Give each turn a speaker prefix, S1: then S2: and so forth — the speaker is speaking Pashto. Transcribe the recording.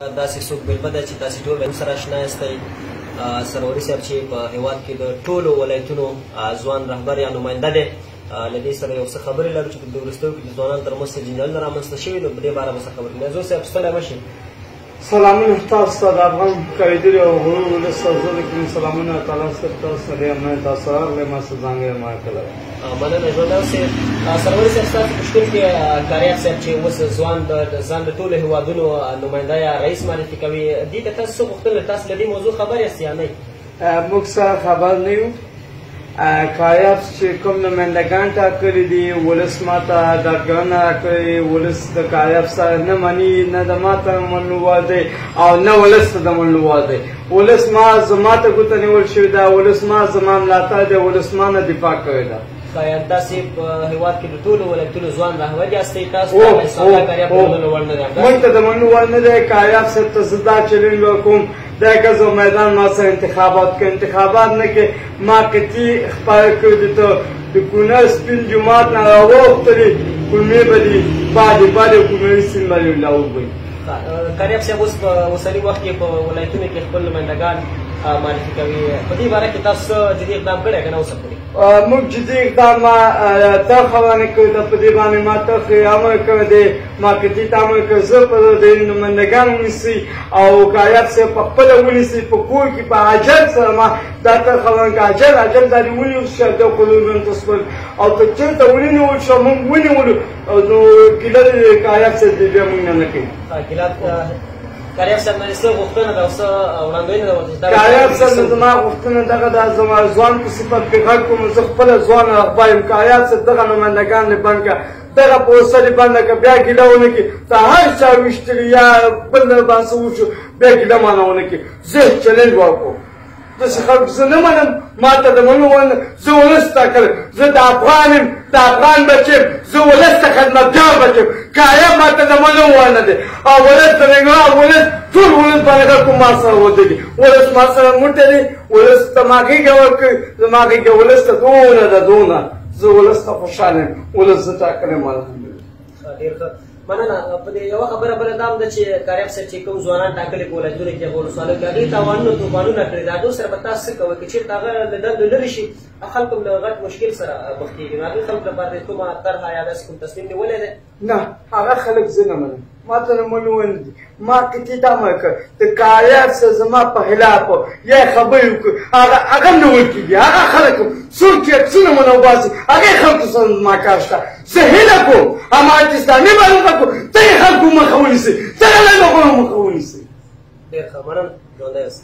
S1: داسې څوک مېلمه ده چې تاسې ټول به سره اشنا یاستئ. سروري صاحب چې په هېواد کې د ټولو ولایتونو ځوان رهبر یا نماینده دی، له دې سره یو څه خبرې لرو چې په دې وروستیو کې د ځوانانو ترمنځ څه جنجالونه رامنځته شوي، نو په دې باره به څه خبرې کوو. نازو صاحب ستړی مه شئ.
S2: سلامونه تاسو ته د افغان کړېدلي او غرور ولس ته زه د کوم سلامونه تعالی صاحب تاسو ته ډېر مننه، تاسو راغلی ما څه ځانګړی ما کړی.
S1: مننه، ژوندی اوسئ. سروري صاحب، ستاسو په شتون کې کاریاب صاحب چې اوس ځوان د ځان د ټولو هېوادونو نماینده یا رئیس معرفي کوي، دې ته تاسو څه غوښتنه لرئ؟ تاسو له دې موضوع خبر یاست یا نه؟
S2: موږ سره خبر نه یو. کاریاب چې کوم نمایندګان ټاکلي دي، ولس ما ته ډاډګرنه راکړې، ولس د کاریاب سره نه مني، نه د ما ته منلو وړ دی او نه ولس ته د منلو وړ دی. ولس ما زما ته ګوته نیول شوې ده، ولس ما زما ملاتړ دی، ولس ما نه دفاع کړې ده.
S1: ښایي تاسې په هېواد کې د ټولو ولایتونو ځوان رهبر یاستئ، تاسو ته کاریاب د منلو وړ نه دی؟
S2: موږ ته د منلو وړ نه دی. کاریاب صاحب ته زه دا چلنج ورکوم، دا ګز او میدان ما سره انتخابات که انتخابات نه کې ما قطعي خپاره کړي دي، ته د کونړ سپین جومات نه راوختلې کولمې به دي بادې بادې کونړي سیند باندې لا وبوي.
S1: کاریاب صاحب اوس په اوسني وخت کې په ولایتونو کې خپل نمایندګان معرفي کوي، په دې باره کې تاسو څه جدي اقدام کړی که نه اوسه پورې؟
S2: موږ جدي اقدام ما ترخه باندې کړی ده، په دې باندې ما ترخې امر کړی دی، ما قطعي ته امر کړی، زه په دې نمایندګان ونیسي او کاریاب صاحب په خپله ونیسي په کور کې په عجل سره. ما دا ترخه باندې کړه، عجل عجل دا دې ونیول شو، د قلوبن تسول او که چېرته ونه نیول شو، موږ ونیولو نو ګیله دې کاریاب صاحب دې بیا موږ نه کوي.
S1: ګیله کاریاب صاحب نه څه غوښتنه ده او څه وړاندوینه ده ورته؟
S2: کاریاب صاحب نه زما غوښتنه دغه ده، زما ځوان په صفت پرې غږ کوم، زه خپله ځوان رهبر یم. کاریاب صاحب دغه نمایندګان دې بند کړه، دغه پروسه دې بنده کړه، بیا ګیله ونه کړي. ته هر چا ویشتلي یا بل نه باندې څه وشو، بیا ګیله مانه ونه کړي. زه چلنج ورکوم، داسې خلک زه نه منم، ما ته د منلو وړ نه. زه ولس ټاکلی، زه د افغان یم، د افغان بچی یم، زه ولس ته خدمتګار بچی یم. کاریاب ما ته د منلو وړ نه دی او ولس د ننګرهار ولس ټول ولس باندې غږ کوم، ما سره ودرېږي. ولس ما سره موټی دی، ولس ته ما غېږه ورکړي، زما غېږه ولس ته دونه ده دونه. زه ولس ته خوشحاله یم، ولس زه ټاکلی یم، الحمدلله.
S1: ډېر ښه، مننه. په دې یوه خبره بله دا هم ده چې کاریاب صاحب چې کوم ځوانان ټاکلي په ولایتونو کې، په ولسوالیو کې، هغوی تاوانونه توپانونه کړي، د هغو سره به تاسو څه کوئ؟ که چېرته هغه له دندو لرې شي، خلک هم له غټ مشکل سره مخ کېږي، نو هغوی خلکو لپاره دې کومه طرحه یا داسې کوم تصمیم نیولی دی؟
S2: نه، هغه خلک زه نه منم، ما ته د منلو وړ نه دي. ما قطعي ته امر کړ د کاریاب سره زما په خلاف یا خبرې وکړي، هغه نیول کېږي. هغه خلک څوک چې عکسونه مونږ وباسي، هغې خلکو سره زما کار شته. زه هیله کوم امارت اسلامي باندې وکړو، دغې خلکو مخه ونیسي، دغه لنډغرو مخه ونیسي.
S1: ډېر ښه، مننه، ژوندی اوسئ.